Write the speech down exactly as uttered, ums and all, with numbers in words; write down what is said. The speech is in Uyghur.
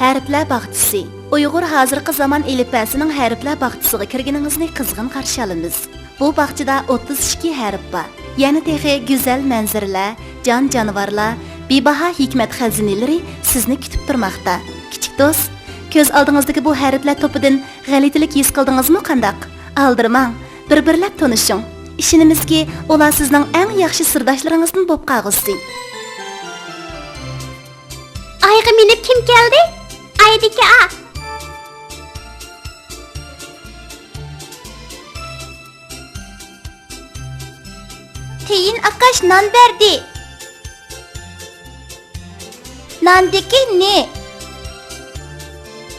ھەرپلەر باغچىسى. ئۇيغۇر ھازىرقى زامان ئېلىپبەسىنىڭ ھەرپلەر باغچىسىغا كىرگىنىڭىزنى قىزغىن قارشى ئالىمىز. بۇ باغچىدا ئوتتۇز ئىككى ھەرپ بار. يەنە تېخى گۈزەل مەنزىرىلەر، جان-جانىۋارلار، بىباھا ھېكمەت خەزىنىلىرى سىزنى كۈتۈپ تۇرماقتا. كىچىك دوست، كۆز ئالدىڭىزدىكى بۇ ھەرپلەر توپىدىن غەلىتىلىك ھېس قىلدىڭىزمۇ قانداق؟ ئالدىرىماڭ، بىر-بىرلەپ تونۇشۇڭ. ئىشىنىمىزكى، ئۇلار سىزنىڭ ئەڭ ياخشى سىرداشلىرىڭىزدىن بولۇپ قالغۇسى. ئايغا مىنىپ كىم كەلدى؟ ئايدىكى ئا. تېيىن ئاكاش نان بەردى. ناندىكى نى.